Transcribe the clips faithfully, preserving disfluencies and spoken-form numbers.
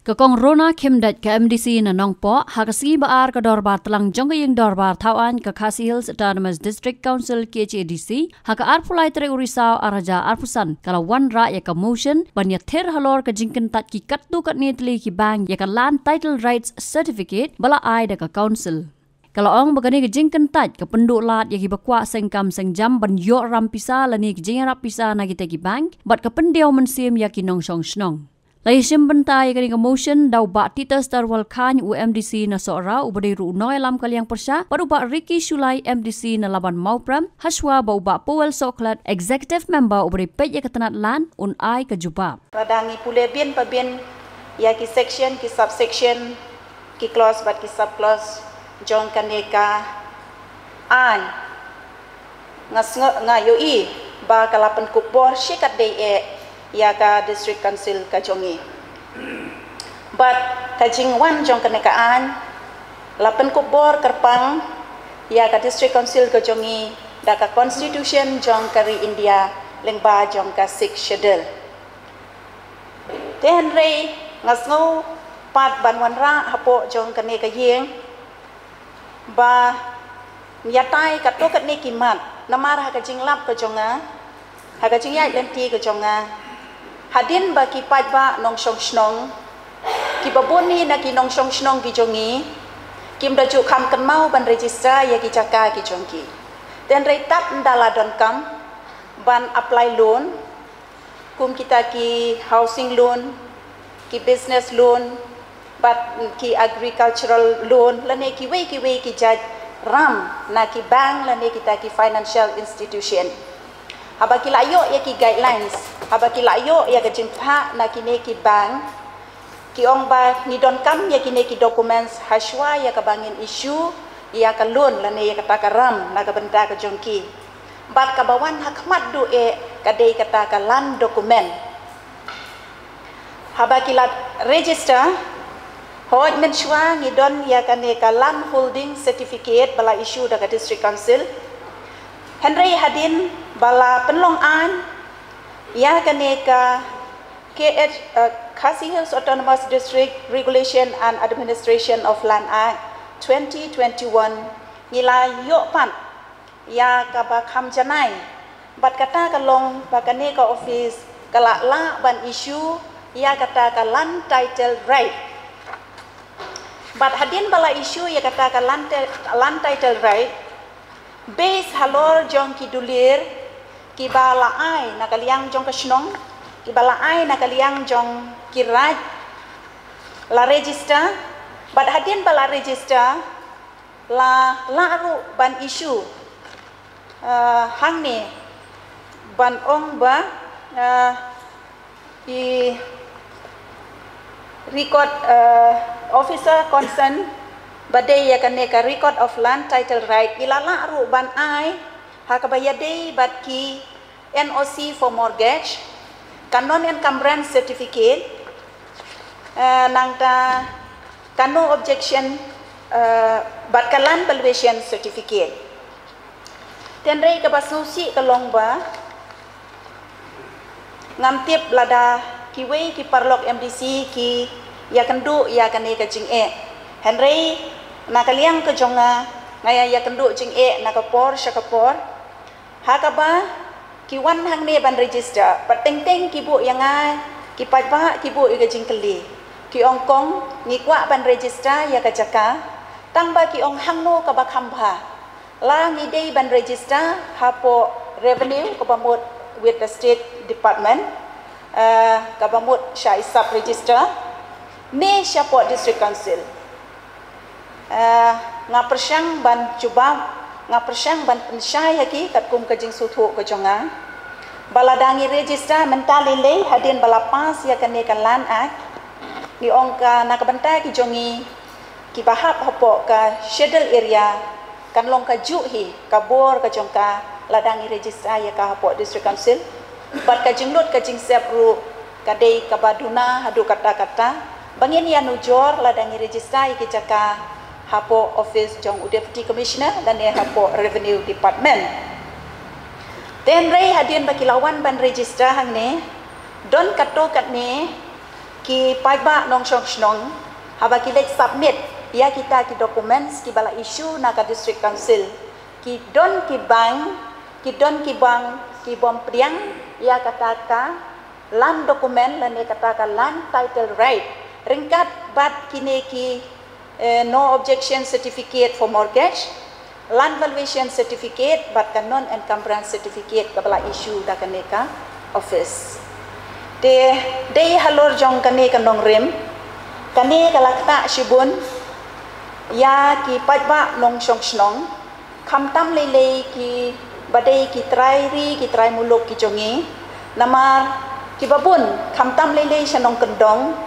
Ka Kong Rona Khymdeit, ka M D C na Nongpoh, ha ka sngi ba ar ka dorbar tlang jong ka ïing dorbar thaw aiñ ka Khasi Hills Autonomous District Council, K H A D C, ha ka arphew lai tarik u Risaw arhajar arphew san, ka la wanrah ïa ka motion ban ïathir halor ka jingkyntait ki katto katne tylli ki bank ïa ka Land Title Rights Certificate ba la ai da ka Council. Ka la ong ba kane ka jingkyntait ka pynduh lad ïa kiba kwah seng kam seng jam ban ïoh ram pisa lane ki jingïarap pisa na kita ki bank, bad ka pyndiaw mynsiem ïa ki nongshong shnong. La ïashim bynta ïa kane ka motion da u Bah Titus Darwal Chyne, u M D C na Sohra, uba dei ruh u nongïalam ka liang pyrshah, bad u Bah Ricky Shullai, M D C na Laban Mawprem, hashwa ba u Bah Powell Sohkhlet, Executive Member uba dei peit ïa ka tnat Land, un ai ka jubab. Lada ngi pule bynta bynta ïa ki section, ki subsection, ki clause bad ki subclause jong kane ka aiñ, nga sngew, nga ïohi ba ka la pynkup bor shikatdei eh ïa ka District Council ka jong ngi. Bad ka jingwan jong kane ka aiñ la pynkup bor kyrpang ïa ka District Council ka jong ngi da ka Constitution jong ka ri India lyngba jong ka Sixth Schedule. Te hynrei nga sngew pat ban wanrah hapoh jong kane ka ïing ba ïatai katto katne ki mat, namar ha ka jinglap ka jong nga, ha ka jingïaid lynti ka jong nga, hadien ba ki paidbah nongshong shnong kiba bun hi na ki nongshong shnong ki jong ngi kim da ju kham kynmaw ban register ïa ki jaka ki jong ki. Te hynrei tad ynda la donkam ban apply loan, kum kita ki housing loan, ki business loan, bad ki agricultural loan, lane kiwei kiwei ki jait ram na ki bank lane kita ki financial institution. Haba ki la ïoh ïa ki guidelines, haba ki la ïoh ïa ka jingphah na kine ki bank, ki ong ba ngi donkam ïa kine ki documents hashwa ïa kaba ngin issue ïa ka loan lane ïa kata ka ram na ka bynta ka jong ki. Bad kaba wan ha khmat duh eh ka dei kata ka land document. Haba ki la register, hooid mynshuwa ngi don ïa kane ka land holding certificate ba la issue da ka District Council. Hynrei hadien ba la pynlong aiñ ïa kane ka K H, uh, Khasi Hills Autonomous District Regulation and Administration of Land Act twenty twenty-one, ngi la ïoh pat ïa kaba kham janai. Bad kata ka long ba kane ka office ka la lah ban issue ïa kata ka land title right. Bad hadien ba la issue ïa kata ka land ti-, land title right, base halor jong ki dulir kiba la ai na ka liang jong ka shnong, kiba la ai na ka liang jong ki raid, la register, bad hadien ba la register, la lah ruh ban issue, uh, hangne ban ong ba, uh, i record, uh, officer concern ba dei ïa kane ka record of land title right, i la lah ruh ban ai ha kaba ïadei bad ki N O C for mortgage, ka non encumbrance certificate, uh, nangta ka no objection, uh, bad ka land valuation certificate. Te hynrei kaba sngewsih ka long ba ngam tip lada kiwei ki paralok M D C ki ïakynduh ïa kane ka jingeh. Hynrei na ka liang ka jong nga, nga ïa ïakynduh jingeh na ka por sha ka por. Ha kaba ki wan hangne ban register, pat teng teng ki buh ïa nga, ki paidbah ki buh ïa ka jingkylli. Ki ong, kong, ngi kwah ban register ïa ka jaka, tang ba ki ong hangno kaba kham bha. La ngi dei ban register hapoh revenue kaba mut with the state department, eh, kaba mut sha i sub register, ne shapoh district council. Eh, nga pyrshang ban jubab, nga pyrshang ban pynshai ha ki katkum ka jingsngewthuh ka jong nga. Ba lada ngi register mynta lei lei hadien ba la pass ïa kane ka Land Act, ngi ong ka na ka bynta ki jong ngi kiba hap hapoh ka schedule area, kan long kajuh hi ka bor ka jong ka lada ngi register ïa ka hapoh district council. Bad ka jinglut ka jingsep ruh ka dei kaba duna haduh katta katta ba ngin ïanujor lada ngi register ïa ki jaka hapoh office jong u Deputy Commissioner lane hapoh Revenue Department. Te hynrei hadien ba ki la wan ban register hangne, don katto katne Ki paidbah nongshong shnong, haba ki leit submit ïa kita ki documents kiba la issue na ka District Council, ki don ki bang, ki don ki bang ki bym pdiang ïa kata ka land document lane kata ka land title right ryngkat bad kine ki, eh, no objection certificate for mortgage, land valuation certificate bad ka non encumbrance certificate kaba la issue da kane ka office. Te dei halor jong kane ka nongrim, kane ka la ktah shibun ïa ki paidbah nongshong shnong, khamtam lei lei kiba dei ki trai ri ki trai muluk ki jong ngi. Namar kiba bun khamtam lei lei sha nongkyndong,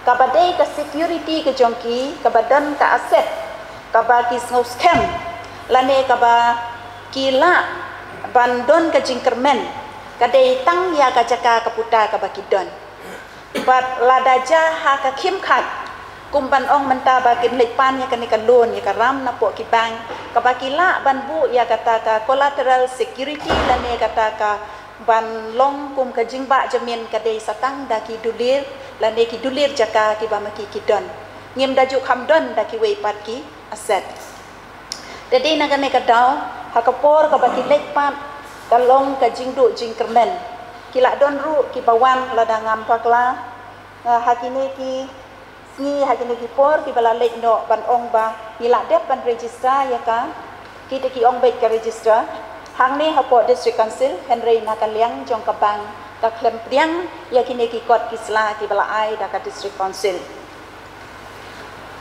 kaba dei ka security ka jong ki, kaba don ka asset kaba ki sngew skhem lane kaba ki lah ban don ka jingkyrmen, ka dei tang ïa ka jaka ka puta kaba ki don. Bad lada jia ha ka khim khat, kum ban ong mynta ba kin leit pan ïa kane ka loan ïa ka ram napoh ki bank, kaba ki lah ban buh ïa kata ka collateral security lane kata ka ban long kum ka jingbah jamin, ka dei sa tang da ki dulir lane ki dulir jaka kiba ma ki ki don. Ngim da ju kham don da kiwei pat ki asset. Te dei na kane ka daw, ha ka por kaba ki leit pat, ka long ka jingduh jingkyrmen. Ki la don ruh kiba wan lada ngam bakla, eh, ha kine ki sngi, ha kine ki por kiba la leit noh, ban ong ba ngi la dep ban register ïa ka, kita ki ong beit ka register hangne hapoh District Council, hynrei na ka liang jong ka bank ka khlem pdiang ïa kine ki kot ki sla kiba la ai da ka District Council.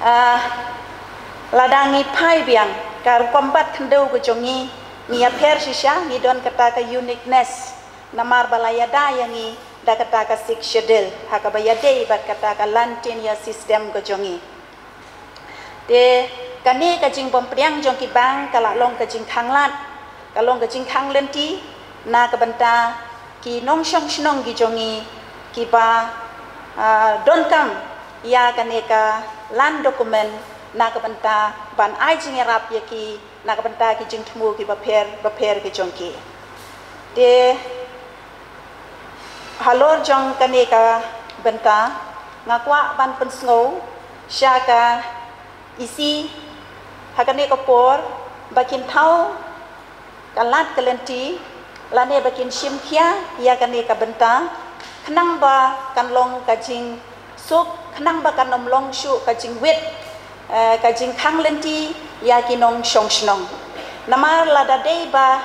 Ah, lada ngi phai biang, ka rukom bat khyndew ka jong ngi, ngi ïapher shisha, ngi don kata ka uniqueness, namar ba la ïada ïa ngi da kata ka Sixth Schedule, ha kaba ïadei bad kata ka land tenure system ka jong ngi. Te kane ka jingbym pdiang jong ki bank ka la long ka jingkhanglad, ka long ka jingkhang lynti na ka bynta ki nongshong shnong ki jong ngi kiba, ah, donkam ïa kane ka land document na ka bynta ban ai jingïarap ïa ki na ka bynta ki jingthmu kiba pher bapher ki jong ki. Te halor jong kane ka bynta, nga kwah ban pynsngew sha ka E C ha kane ka por ba kin thaw ka lad ka lynti lane ba kin shim khia ïa kane ka bynta, khnang ba kan long ka jingsuk, khnang ba kan ym long shuh ka jingwit, eh, ka jingkhang lynti ïa ki nongshong shnong. Namar lada dei ba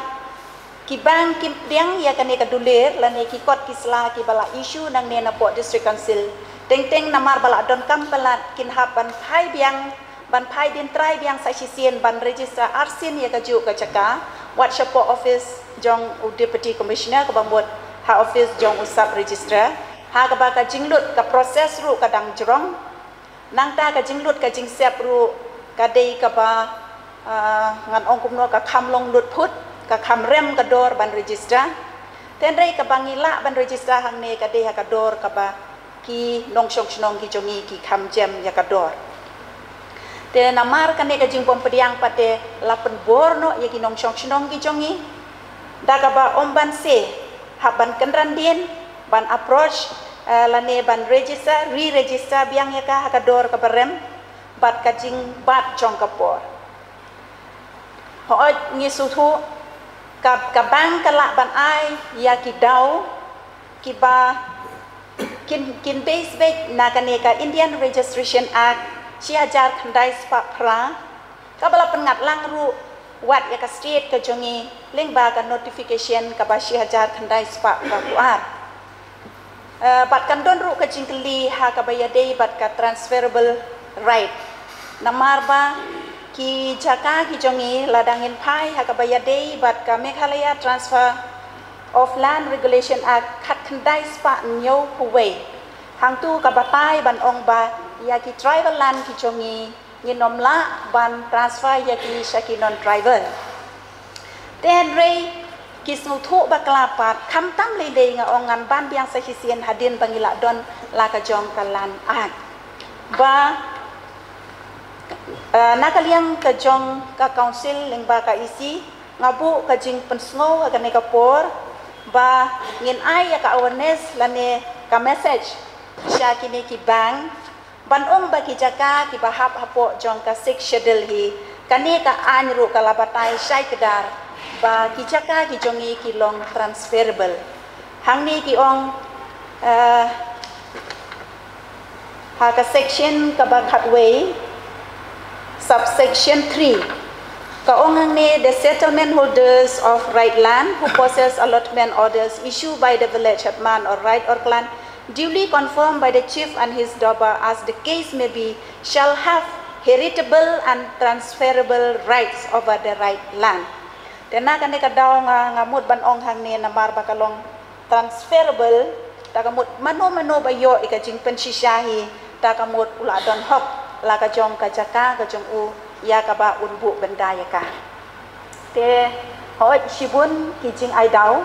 ki bank kim pdiang ïa kane ka dulir lane ki kot ki sla kiba la issue nangne napoh District Council, teng teng namar ba la donkam palat kin hap ban phai biang, ban phai dien trai biang sa shisien, ban register arsien ïa kajuh ka jaka, wat shapoh office jong u Deputy Commissioner, kaba mut ha office jong u Sub Registrar, ha kaba ka jinglut ka process ruh ka dang jrong. Nangta ka jinglut ka jingsep ruh ka dei kaba, ah, ngan ong kumno, ka kham long lut phut, ka kham rem ka dor ban register. Hynrei kaba ngi lah ban register hangne ka dei ha ka dor kaba ki nongshong shnong ki jong ngi ki kham jem ïa ka dor. Te namar kane ka jingbym pdiang pat te la pynbor noh ïa ki nongshong shnong ki jong ngi da kaba ym banse hap ban kynran dien ban approach, eh, lane ban register, re-register biang ïa ka ha ka dor kaba rem bad ka jingbat jong ka por. Hooid, ngi sngewthuh ka, ka bank ka lah ban ai ïa ki daw kiba kin, kin base beit na kane ka Indian Registration Act shi hajar khyndai spah phra, kaba la pynngat lang ruh wat ïa ka state ka jong ngi lyngba ka notification kaba shi hajar khyndai spah phra phew ar. Eh, bad kan don ruh ka jingkylli ha kaba ïadei bad ka transferable right. Namar ba ki jaka ki jong ngi, lada ngin phai ha kaba ïadei bad ka Meghalaya Transfer of Land Regulation Act khatkhyndai spah hynñiew phew wei, hangtu ka batai ban ong ba ïa ki tribal land ki jong ngi ngin ym lah ban transfer ïa ki sha ki non-tribal. Te hynrei ki sngewthuh bakla pat, khamtam lei lei, nga ong ngan ban biang sa shisien hadien ba ngi la don la ka jong ka Land Act. Ba, eh, na ka liang ka jong ka council lyngba ka E C, nga buh ka jingpynsngew ha kane ka por ba ngin ai ïa ka awareness lane ka message sha kine ki bank ban ong ba ki jaka kiba hap hapoh jong ka Sixth Schedule hi, kane ka aiñ ruh ka la batai shai kdar ba ki jaka ki jong ngi ki long transferable. Hangne ki ong, eh, ha ka section kaba khatwei, subsection three, ka ong hangne: "The settlement holders of right land who possess allotment orders issued by the village headman or right or clan duly confirmed by the chief and his Durbar, as the case may be, shall have heritable and transferable rights over the right land." Te na kane ka daw nga, nga mut ban ong hangne namar ba ka long transferable, ta ka mut mano mano ba ïoh ïa ka jingpynshisha hi, ta ka mut u la don hok la ka jong ka jaka ka jong u ïa kaba un buh bynta ïa ka. Te hooid, shibun ki jingai daw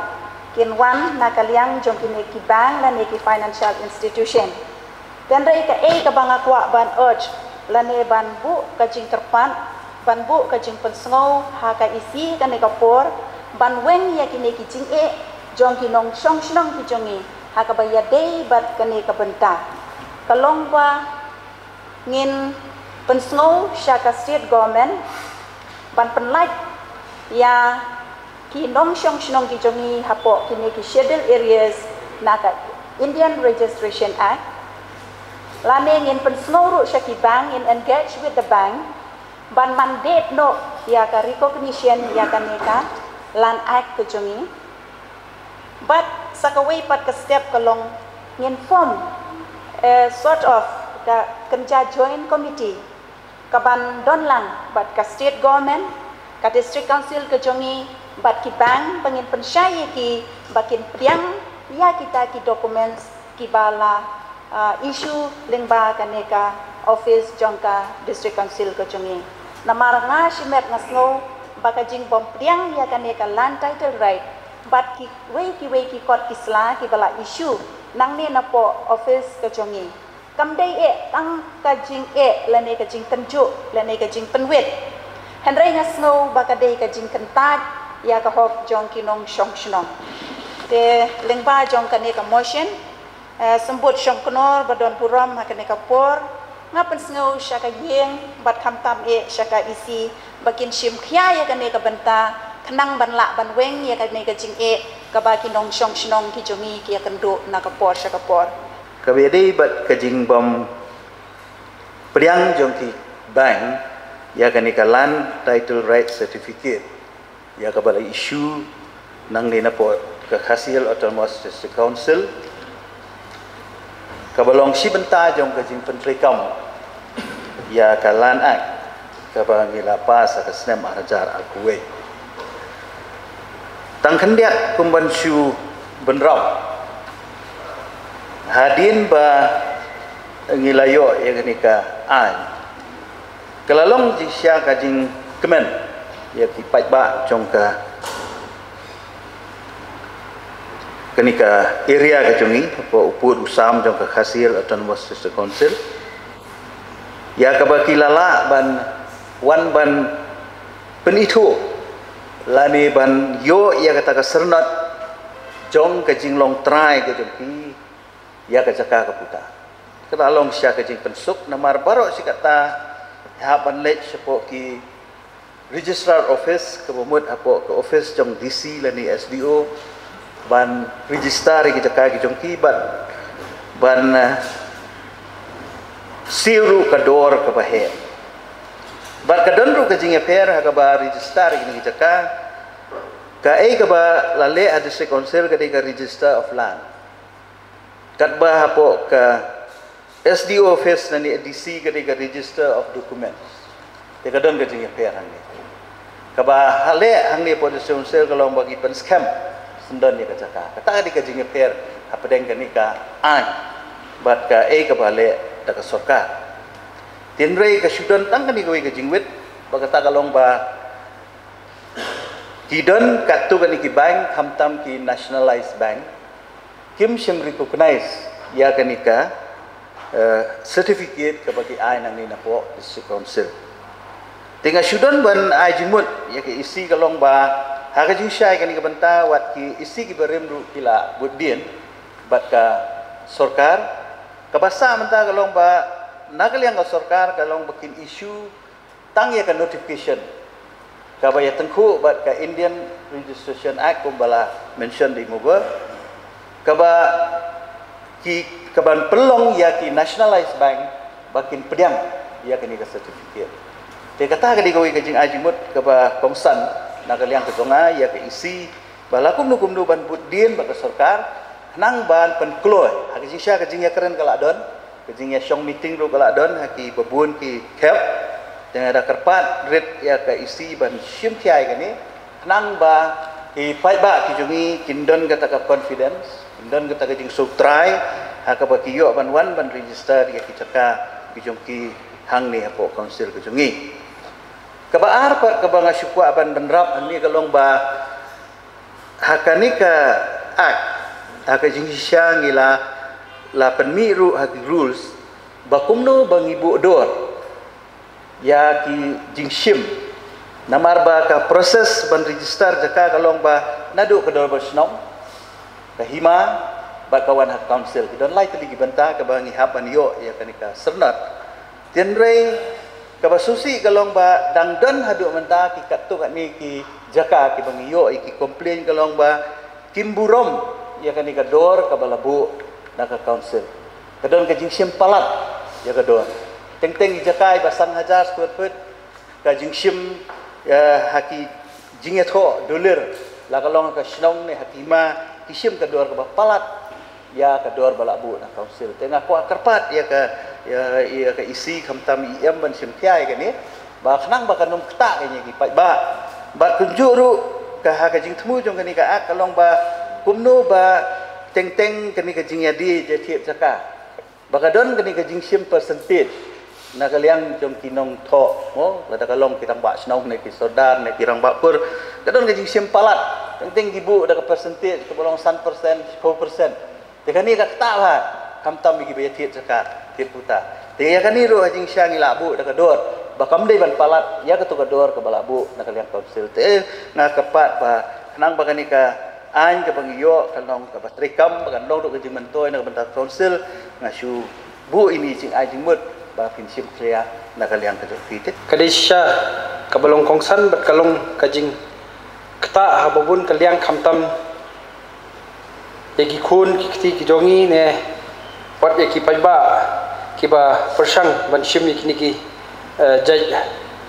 kin wan na ka liang jong kine ki bank lane ki financial institution. Hynrei kaei kaba nga kwah ban urge lane ban buh ka jingkyrpad, ban buh ka jingpynsngew ha ka E C kane ka por, ban weng ïa kine ki jingeh jong ki nongshong shnong ki jong ngi ha kaba ïadei bad kane ka bynta. Ka long ba ngin pynsngew sha ka state government ban pynlait ïa ki nongshong shnong ki jong ngi hapoh kine ki schedule areas na ka Indian Registration Act. Lane ngin pynsngew ruh sha ki bank, ngin engage with the bank ban mandate noh ïa ka recognition ïa kane ka Land Act ka jong ngi. Bad sa kawei pat ka step ka long ngin form, eh, sort of ka kynja joint committee kaban don lang bad ka state government, ka district council ka jong ngi bad ki bank ba ngin pynshai ïa ki ba kin pdiang ïa kita ki documents kiba la, ah, issue lyngba kane ka office jong ka district council ka jong ngi. Namar nga shimet nga sngew ba ka jingbym pdiang ïa kane ka land title right bad kiwei kiwei ki kot ki sla kiba la issue nangne napoh office ka jong ngi, kam dei eh tang ka jingeh lane ka jingtynjuh lane ka jingpynwit. Hynrei nga sngew ba ka dei ka jingkyntait ïa ka hok jong ki nongshong shnong. Te lyngba jong kane ka motion, eh, Symbud Shongknor ba don burom ha kane ka por, nga pynsngew sha ka ïing bad khamtam eh sha ka E C ba kin shim khia ïa kane ka bynta, khnang ban lah ban weng ïa kane ka jingeh kaba ki nongshong shnong ki jong ngi ki ïakynduh na ka por sha ka por. Kaba ïadei bad ka jingbym pdiang jong ki bank ïa kane ka Land Title Right Certificate ïa kaba la issue nangne napoh ka Khasi Hills Autonomous District Council, kaba long shi bynta jong ka jingpyntreikam ïa ka Land Act kaba ngi la pass ha ka snem ar hajar arphew wei. Tang khyndiat kum ban shu bynrap, hadien ba ngi la ïoh ïa kane ka aiñ, ka la long jingshisha ka jingkmen ïa ki paidbah jong ka, kane ka area ka jong ngi, hapoh u pud u sam jong ka Khasi Hills Autonomous District Council, ïa kaba ki la lah ban wan ban pynithuh lane ban ïoh ïa kata ka syrnod jong ka jinglong trai ka jong ki ïa ka jaka ka puta. Ka la long shisha ka jingpynsuk namar baroh shi katta hap ban leit shapoh ki Registrar Office, kaba mut hapoh ka office jong D C lane S D O, ban register ïa ki jaka ki jong ki bad ban, eh, siew ruh ka dor kaba heh. Bad ka don ruh ka jingïapher ha kaba register ïa ki jaka, kaei kaba la leh ha District Council ka dei ka Register of Land. Katba hapoh ka S D O office lane D C ka dei ka Register of Documents. Te ka don ka jingïapher hangne. Kaba la leh hangne hapoh District Council ka long ba ki pynskhem syndon ïa ka jaka. Kata ka dei ka jingïapher hapdeng kane ka aiñ bad kaei kaba la leh da ka sorkar. Hynrei ka shu don tang kane kawei ka jingwit, ba kata ka long ba ki don katto katne ki bank, khamtam ki nationalized bank, kim shym recognize ïa kane ka, eh, certificate kaba ki ai nangne napoh District Council. Te nga shu don ban ai jingmut ïa ka E C ka long ba ha ka jingshai kane ka bynta, wat ki E C kiba rim ruh ki la bud dien bad ka sorkar, Kaba sah mynta ka long ba na ka liang ka sorkar ka long ba kin issue tang ïa ka notification kaba ïa tyngkhuh bad ka Indian Registration Act kumba la mention da i Mubor, kaba ki, kaban pynlong ïa ki nationalized bank ba kin pdiang ïa kane ka certificate. Te kata ka dei kawei ka jingai jingmut kaba kongsan na ka liang ka jong nga ïa ka E C ba la kumno kumno ban bud dien bad ka sorkar, khnang ban pynkloi ha ka jingshisha ka jingïakren ka la don, ka jingïashong meeting ruh ka la don ha ki babun ki khep. Te nga da kyrpad rit ïa ka E C ban shim khia ïa kane, khnang ba ki paidbah ki jong ngi kin don kata ka confidence, kin don kata ka jingsngewthuh ha kaba ki ïoh ban wan ban register ïa ki jaka ki jong ki hangne hapoh council ka jong ngi. Kaba ar pat kaba nga shu kwah ban bynrap hangne ka long ba ha kane ka act, ha ka jingshisha ngi la, la pynmih ruh ha ki rules ba kumno ba ngi buh dor ïa ki jingshim. Namar ba ka process ban register jaka ka long ba naduh ka dorbar shnong, ka hima bad ka wan ha council. Ki don lai tylli ki bynta kaba ngi hap ban ïoh ïa kane ka syrnod. Tynrai kaba sngewsih ka long ba dang don haduh mynta ki katto katne ki jaka kiba ngi ïoh ïa ki complain ka long ba kim burom ïa kane ka dor kaba la buh na ka council. Ka don ka jingshim palat ïa ka dor. Teng teng ki jaka ba san hajar square foot ka jingshim, eh, ha ki jingïathoh dulir, la ka long ha ka shnong ne ha ki hima, ki shim ka dor kaba palat ïa ka dor ba la buh na council. Te nga kwah kyrpad ïa ka, ïa, ïa ka E C khamtam E M ban shim khia ïa kane ba khnang ba kan ym ktah ïa ki paidbah. Bad kumjuh ruh ka ha ka jingthmu jong kane ka act ka long ba kumno ba teng teng kane ka jingïadie jingthied jaka ba ka don kane ka jingshim percentage na ka liang jong ki nongthoh, mo, lada ka long ki rangbah shnong ne ki sordar ne ki rangbah kur, ka don ka jingshim palat. Teng teng ki buh da ka percentage kaba long san percent, shiphew percent. Te kane ka ktah bha khamtam ïa kiba ïathied jaka thied puta. Te ïa kane ruh ha jingshisha ngi la buh da ka dor ba kam dei ban palat ïa kato ka dor kaba la buh na ka liang council. Te nga kyrpad ba khnang ba kane ka aiñ kaba ngi ïoh kan long kaba treikam, ba kan long ruh ka jingmyntoi na ka bynta council. Nga shu buh ïa kine ki jingai jingmut ba phin shim khia na ka liang ka jong phi. Te ka dei shisha kaba long kongsan bad ka long ka jingktah ha babun ka liang khamtam ïa ki khun ki kti ki jong ngi ne wat ïa ki paidbah kiba pyrshang ban shim ïa kine ki, eh, jait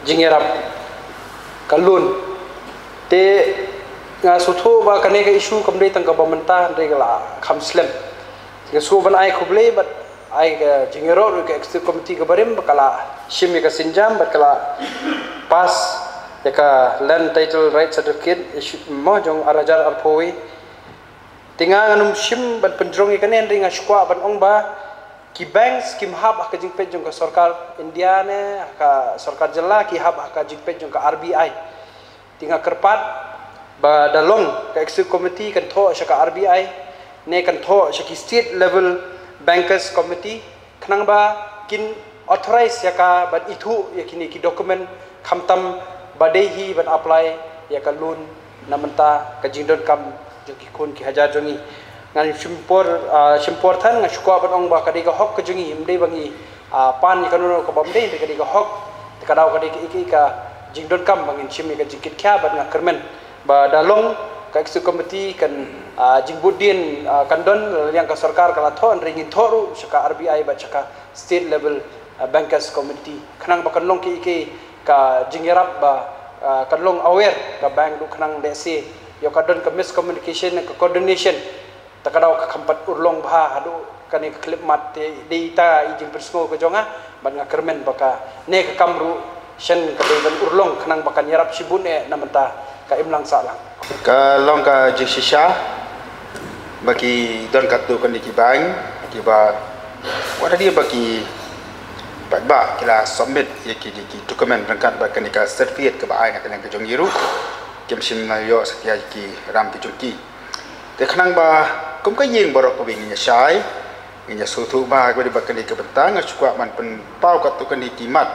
jingïarap ka loan. Te nga sngewthuh ba kane ka issue kam dei tang kaba mynta, hynrei ka la kham slem. Nga sngewbha ban ai khublei bad ai ka jingïaroh ruh ïa ka executive committee kaba rim ba ka la shim ïa ka sienjam bad ka la pass ïa ka land title right certificate issue mo jong ar hajar arphew wei. Te nga ngan ym shim ban pynjrong ïa kane, hynrei nga shu kwah ban ong ba ki banks kim hap ha ka jingpeit jong ka sorkar India ne ha ka sorkar jylla, ki hap ha ka jingpeit jong ka R B I. Te nga kyrpad ba da long ka executive committee kan thoh sha ka R B I ne kan thoh sha ki state level bankers committee khnang ba kin authorize ïa ka ban ithuh ïa kine ki document khamtam ba dei hi ban apply ïa ka loan na mynta ka jingdonkam jong ki khun ki hajar jong ngi. Ngan shim por, ah, shim por than, nga shu kwah ban ong ba ka dei ka hok ka jong ngi, ym dei ba ngi, ah, pan ïa kano kano kaba ym dei, hynrei ka dei ka hok. Te ka daw ka dei ka, ka, ka jingdonkam ba ngin shim ïa ka jingkit khia bad nga kyrmen ba da long ka executive committee kan, ah, jingbuddien, ah, kan don, la liang ka sorkar ka la thoh, hynrei ngin thoh ruh sha ka R B I bad sha ka state level, ah, bankers committee khnang ba kan long ki, ki ka jingïarap ba, ah, kan long aware ka bank ruh khnang lehse ïoh ka don ka miscommunication, ka coordination. Ta ka daw ka kham pat urlong bha haduh kane ka khyllipmat. Te dei ita i jingpynsngew ka jong nga bad nga kyrmen ba kane ka kam ruh shen ka dei ban urlong khnang ba kan ïarap shibun eh na mynta ka imlang sahlang. Ka long ka jingshisha ba ki don katto katne ki bank kiba wat hadien ba ki paidbah ki la submit ïa ki, ki document ryngkat bad kane ka certificate kaba ai na ka liang ka jong ngi ruh kim shym la ïoh satia ïa ki ram ki jong ki. Te khnang ba kum ka ïing baroh kawei ngin ïa shai, ngin ïa sngewthuh bha kaba dei ba kane ka bynta, nga shu kwah ban pynpaw katto katne ki mat.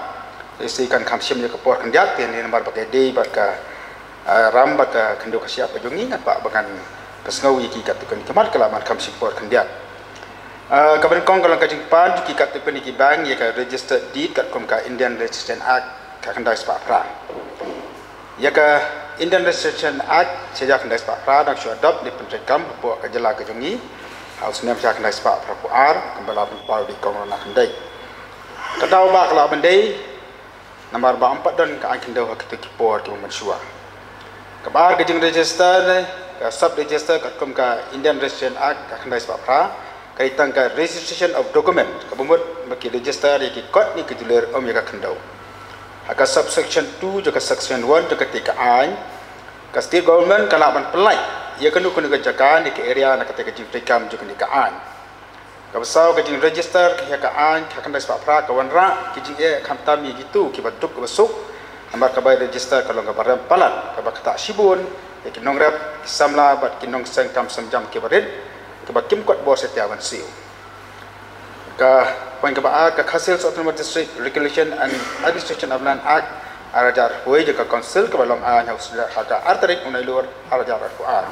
Te sa kan kham shym ïa ka por khyndiat te ne namar ba ka dei bad ka, ah, ram bad ka khyndew ka shyiap ka jong ngi, ngan kwah ba ngan pynsngew ïa ki katto katne ki mat, ka la man kham shym por khyndiat. Ah, kaba nyngkong ka long ka jingpan jong ki katto katne ki bank ïa ka Registered Deed katkum ka Indian Registration Act ka khyndai spah phra. Ïa ka Indian Registration Act sha ïa khyndai spah phra dang shu adopt ne pyntreikam hapoh ka jylla ka jong ngi ha u snem sha khyndai spah phra phew ar, kumba la pynpaw da i Kong Rona Khyndai. Ka daw ba ka la ban dei namar ba ym pat don ka aiñ khyndew ha kito ki por kiba mynshuwa. Kaba ar, ka jingregister ne ka sub register katkum ka Indian Registration Act ka khyndai spah phra ka dei tang ka registration of document, kaba mut ba ki register ïa ki kot ne ki dulir, ym ïa ka khyndew. Ha ka subsection two jong ka section one jong katei ka aiñ, ka state government ka lah ban pyllait ïa kano kano ka jaka ne ka area na katei ka jingtreikam jong kane ka aiñ. Kaba saw, ka jingregister ka ïa ka aiñ ka khyndai spah phra ka wanrah ki jingeh khamtam ïa kito kiba duk kiba suk. Namar kaba register ka long kaba rem palat, kaba ktah shibun ïa ki nongrep, ki samla bad ki nongseng kam seng jam kiba rit, kiba kim kot bor satia ban siew. Ka point kaba ar, ka Khasi Hills Autonomous District Regulation and Administration of Land Act ar hajar arphew wei jong ka Council kaba long aiñ ha u sdang ha ka ar tarik u Nailur ar hajar arphew ar.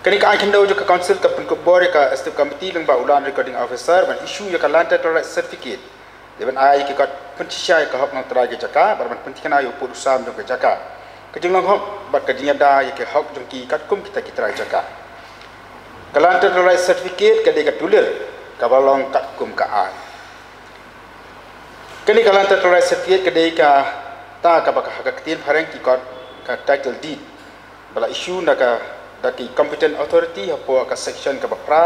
Kane ka aiñ khyndew jong ka Council ka pynkup bor ïa ka Executive Committee lyngba u Land Recording Officer ban issue ïa ka Land Title Right Certificate, dei ban ai ïa ki kot pynshisha ïa ka hok nongtrai ka jaka bad ban pynthikna ïa u pud u sam jong ka jaka, ka jinglong hok bad ka jingïada ïa ki hok jong ki katkum kita ki trai jaka. Ka Land Title Right Certificate ka dei ka dulir kaba long katkum ka aiñ. Kane ka Land Title Right Certificate ka dei kata kaba ha ka ktien phareng ki kot ka title deed, ba la issue na ka, da ki competent authority hapoh ka section kaba phra,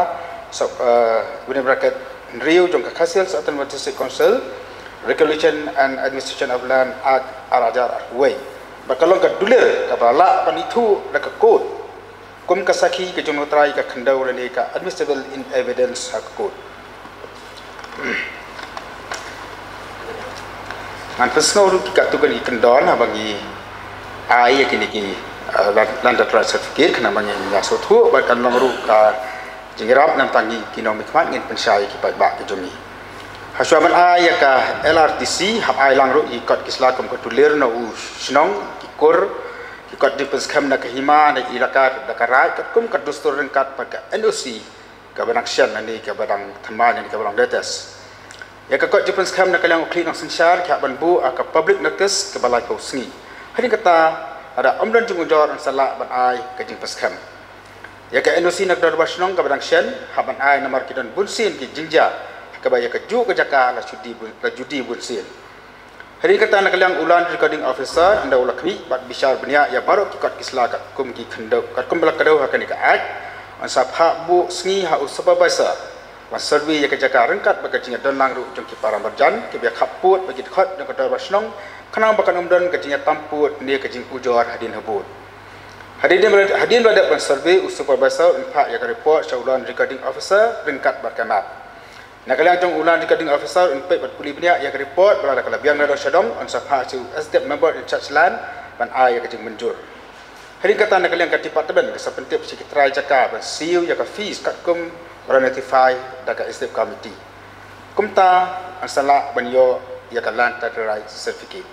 sub, eh, within bracket, hynriew jong ka Khasi Hills Autonomous District Council Regulation and Administration of Land Act ar hajar arphew wei. Bad ka long ka dulir kaba lah ban ithuh da ka court kum ka sakhi ka jingnongtrai ka khyndew lane ka admissible in evidence ha ka court. Ngan pynsngew ruh ïa ki katto katne ki kyndon haba ngi ai ïa kine ki, eh, land, land title right certificate, khnang ba ngin ïa sngewthuh bad kan long ruh ka jingïarap na ka bynta ngi ki nongmihkhmat, ngin pynshai ïa ki paidbah ki jong ngi. Hashwa ban ai ïa ka L R T C, hap ai lang ruh ïa ki kot ki sla kum ka dulir na u shnong, ki kur, ki kot jingpynskhem na ka hima, na ka elaka, da ka raid, katkum ka dustur ryngkat bad ka N O C kaba dang shen lane kaba dang thymmai lane kaba dang latest. Ïa ka kot jingpynskhem na ka liang u khlieh nongsynshar ki hap ban buh ha ka public notice kaba laiphew sngi. Hadien kata, lada ym don jingujor, yn sa lah ban ai ka jingpynskhem. Ïa ka N O C na ka dorbar shnong kaba dang shen, hap ban ai namar ki don bunsien ki jingjia ha kaba ïa kajuh ka jaka la judi bun, la judi bunsien. Hadien kata, na ka liang u Land Recording Officer, ynda u la khmih bad bishar bniah ïa baroh ki kot ki sla katkum ki khyndew, katkum ba la kdew ha kane ka Act, yn sa phah buh sngi ha u supervisor ban survey ïa ka jaka ryngkat bad ka jingïadon lang ruh jong ki para marjan kiba ïa khappud bad ki dkhot jong ka dorbar shnong, khnang ba kan ym don ka jingïatam pud ne ka jingujor hadien habud. Hadien ba, hadien ba la dep ban survey, u supervisor un phah ïa ka report sha u Land Recording Officer ryngkat bad ka map. Na ka liang jong u Land Recording Officer, un peit bad pule bniah ïa ka report, bad lada ka la biang nadong shadong, yn sa phah sha u Executive Member in Charge Land ban ai ïa ka jingmynjur. Hadien kata, na ka liang ka department ka sa pyntip sha ki trai jaka ban siew ïa ka fees katkum ba la notify da ka Executive Committee. Kumta yn sa lah ban ïoh ïa ka Land Title Right Certificate.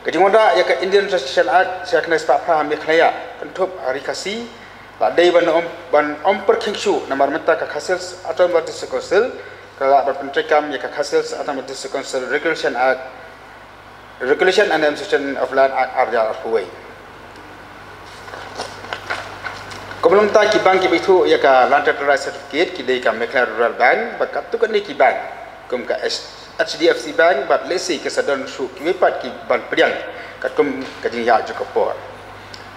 Ka jingwanrah ïa ka Indian Registration Act sha khyndai spah phra ha Meghalaya, kynthup ha Ri Khasi, la dei ban ym, ban ym pyrkhing shuh, namar mynta ka Khasi Hills Autonomous District Council ka lah ban pyntreikam ïa ka Khasi Hills Autonomous District Council Regulation Act, Regulation and Administration of Land Act ar hajar arphew wei. Kumba long mynta, ki bank kiba ithuh ïa ka Land Title Right Certificate ki dei ka Meghalaya Rural Bank bad katto katne ki bank kum ka H-, H D F C Bank bad lehse ki sa don shuh kiwei pat ki ban pdiang katkum ka jingïaid jong ka por.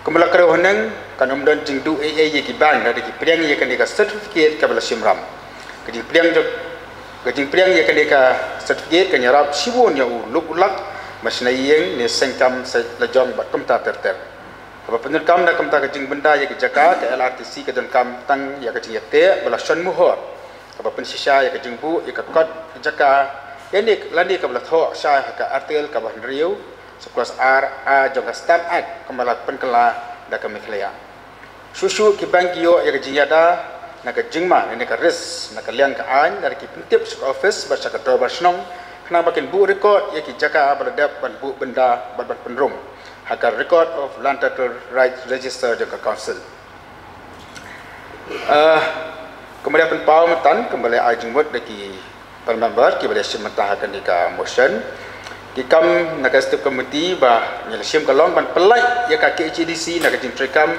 Kumba la kdew haneng, kan ym don jingduh ei ei ïa ki bank lada ki pdiang ïa kane ka certificate kaba la shim ram. Ka jingpdiang jong, ka jingpdiang ïa kane ka certificate kan ïarap shibun ïa u luk u lak ba shna ïing ne seng kam sa la jong bad kumta ter ter. Haba pyndonkam na ka bynta ka jingbynda ïa ki jaka, ka L R T C ka donkam tang ïa ka jingïateh ba la shon mohor kaba pynshisha ïa ka jingbuh ïa ka kot jaka, ïa ne lane kaba la thoh shai ha ka Article kaba hynriew, Subclause ar A jong ka Stamp Act, kaba la pynkylla da ka Meghalaya. Shuh shuh ki bank ki ïoh ïa ka jingïada na ka jingma ne ka risk na ka liang ka aiñ, lada ki pyntip sha ka office bad sha ka dorbar shnong, khnang ba kin buh record ïa ki jaka ba la dep ban buh bynda bad ban pynrung ha ka Record of Land Title Rights Register jong ka Council. Ah, Kumba la pynpaw mynta, kumba la ai jingmut da ki para member kiba la shim mynta ha kane ka motion, ki kam na ka executive committee ba ngi la shim ka long ban pynlait ïa ka K H A D C na ka jingtreikam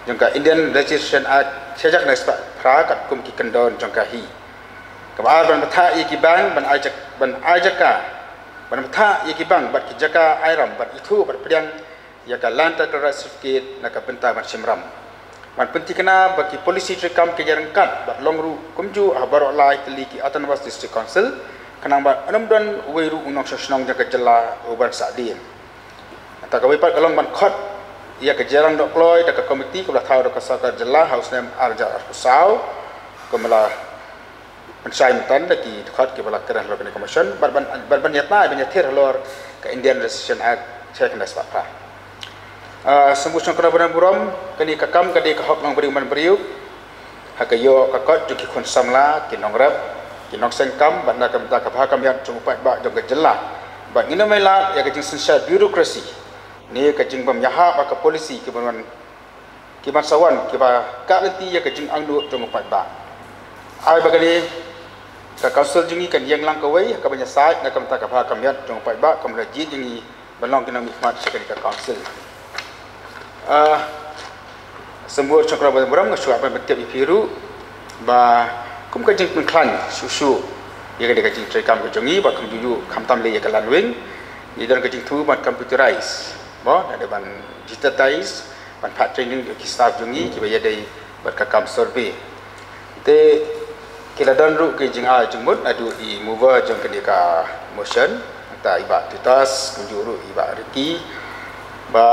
jong ka Indian Registration Act shajak na spah phra katkum ki kyndon jong ka hi. Kaba ar, ban bthah ïa ki bank ban ai jak-, ban ai jaka, ban bthah ïa ki bank bad ki jaka ai ram bad ithuh bad pdiang ïa ka Land Title Right Certificate na ka bynta ban shim ram. Ban pynthikna ba ki policy treikam ki jingryngkat bad long ruh kumjuh ha baroh lai tylli ki Autonomous District Council, khnang ba ym don uwei ruh u nongshong shnong jong ka jylla u ban sahdien. Kata kawei pat ka long ban khot ïa ka jingïarap dohkloi da ka komiti kaba la thaw da ka sorkar jylla ha u snem ar hajar arphew saw, kumba la pynshai mynta da ki dkhot kiba la kren halor kane ka motion, bad ban, bad ban ïatnai ban ïathir halor ka Indian Registration Act shikhyndai spah phra. Ah, sngewbha shongkora bad burom, kane ka kam ka dei ka hok nongbriew manbriew ha ka ïoh ka kot jong ki khun samla, ki nongrep, ki nongseng kam, bad na ka bynta ka bha ka miat jong u paidbah jong ka jylla. Bad ngin ym ailad ïa ka jingsynshar bureaucracy ne ka jingbym ïahap ha ka policy kiba wan, kiban sa wan kiba ka lynti ïa ka jingangnud jong u paidbah. Ai ba kane ka council jong ngi kan ïeng lang kawei ha kaba ngi ïasaid na ka bynta ka bha ka miat jong u paidbah, kumba la jied ïa ngi ban long ki nongmihkhmat sha kane ka council. Ah, sngewbha shongkora bad burom, nga shu kwah ban pyntip ïa phi ruh ba kum ka jingpynkhlaiñ shuh shuh ïa kane ka jingtreikam ka jong ngi, ba kumjuh khamtam lei ïa ka land wing, ngi don ka jingthmu ban computerize, mo, da ban digitize, ban phah training ïa ki staff jong ngi kiba ïadei bad ka kam survey. Te ki la don ruh ki jingai jingmut naduh i mover jong kane ka motion, mynta i Bah Titus, kumjuh ruh i Bah Ricky, ba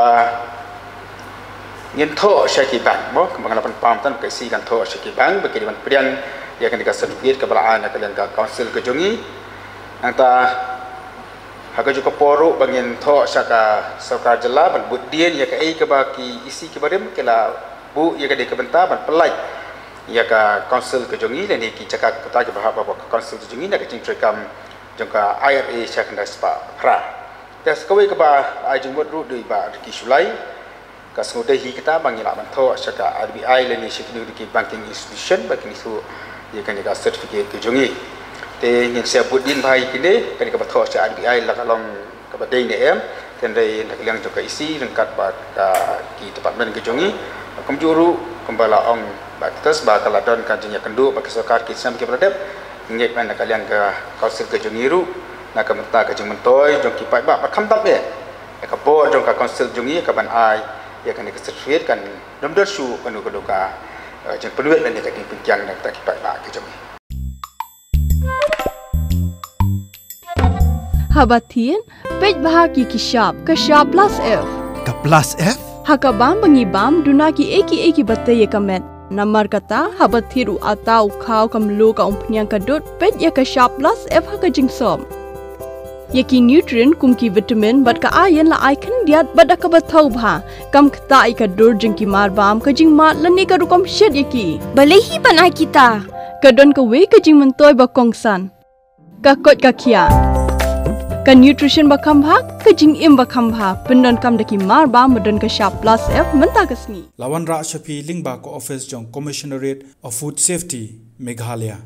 ngin thoh sha ki bank, mo, kumba nga la pynpaw mynta, ka EC kan thoh sha ki bank ba ki dei ban pdiang ïa kane ka certificate kaba la ai na ka liang ka council ka jong ngi. Nangta ha kajuh ka por ruh ba ngin thoh sha ka sorkar jylla ban bud dien ïa kaei kaba ki EC kiba rim ki la buh ïa ka dei ka bynta ban pynlait ïa ka council ka jong ngi lane ki jaka kata kiba hap ha ka council ka jong ngi na ka jingtreikam jong ka IRA shikhyndai spah phra. Te sa kawei kaba ai jingmut ruh da i Bah Ricky Shullai, ka sngewdei hi kata ba ngi lah ban thoh sha ka RBI lane sha kino kino ki banking institution ba kin ïathuh ïa kane ka certificate ka jong ngi. Te ngin sa bud dien bha ïa kine, kane kaba thoh sha RBI la ka long kaba dei ne em, hynrei na ka liang jong ka EC ryngkat bad ka, ki department ka jong ngi, kumjuh ruh kumba la ong Bah Titus ba ka la don ka jingïakynduh bad ka sorkar ki snem kiba la dep, ngeit ba na ka liang ka council ka jong ngi ruh na ka bynta ka jingmyntoi jong ki paidbah bad khamtam eh ïa ka bor jong ka council jong ngi ka ban ai ïa kane ka certificate kan ym don shuh kano kano ka, eh, jingpynwit lane ka jingpynkiang na ka bynta ki paidbah ki jong ngi. Haba thied, peit bha ïa ki shap, ka shap plus F. Ka plus F? Ha ka bam ba ngi bam, duna kiei kiei kiba tei ïa ka met. Namar kata, haba thied u atta, u khaw, ka mluh, ka umphniang, ka dud, peit ïa ka shap plus F ha ka jingsop. Ïa ki nutrient kum ki vitamin bad ka iron la ai khyndiat bad da kaba thaw bha. Kam ktah ïa ka dur jong ki marbam, ka jingmad lane ka rukom shet ïa ki. Balei hi ban ai kita? Ka don kawei ka jingmyntoi ba kongsan. Ka koit ka khiah. Ka nutrition ba kham bha, ka jingim ba kham bha. Pyndonkam da ki marbam ba don ka shap plus F mynta ka sngi. La wanrah sha phi lyngba ka office jong Commissionerate of Food Safety, Meghalaya.